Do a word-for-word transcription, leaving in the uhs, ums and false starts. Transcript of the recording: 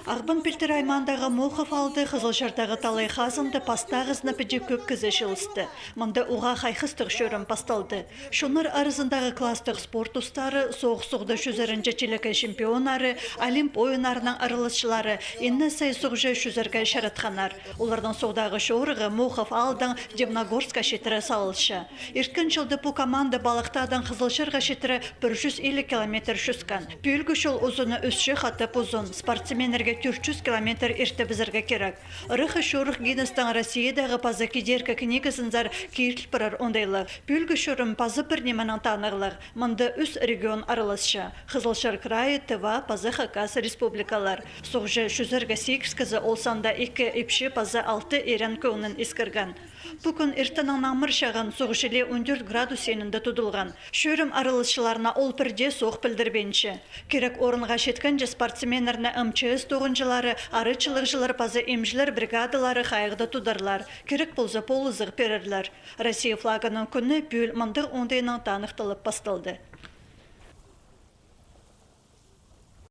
Ағбан пилтірі аймаандағы Мохов аалда Хызылчардағы талай хазында пастағызына піди кӧп кізі чыылысты. Мында уғаа хайхастығ чӧрім пасталды. Чоннар аразындағы класстығ спорт устары, соох-суғда чӱзерінҷе телекей чемпионнары, Олимп ойыннарының араласчылары, инне сай суғҷы чӱзерге чаратханнар. Оларның соғдағы чорығы Мохов аалдаң Дивногорскка читіре салылча. Ирткен чылда пу команда Балахтадаң Хызылчарға читіре пір чӱс илиг километр чӱскен. Пӱӱлгі чол узуны ӱс че хатап узун, спортсменнерге тӧрт чӱс километр иртібізерге кирек. Ыраххы чорых Гиннестің Россиядағы паза кидеркі книгазынзар киріл парар оңдайлығ. Пӱӱлгі чӧрім паза пір нименең танығлығ. Мында ӱс регион араласча: Хызылчар крайы, Тыва паза Хакас республикалар. Суғҷы чӱзерге сигіс кізі, ол санда ікі ипчі паза алты ирен кӧңнін искірген. Пу кӱн иртеннең наңмыр чағын суғ чіли он тӧрт градус синінде тудылған. Чӧрім араласчыларына ол пір дее соох пілдірбинче. Кирек орынға читкенҷе спортсменнерні МЧС тоғынҷылары, арачылығҷылар паза имҷілер бригадалары хайығда тударлар. Кирек полза, полызығ пирерлер. Россия флагының кӱні пӱӱл мындағ оңдайнаң таныхталып пасталды.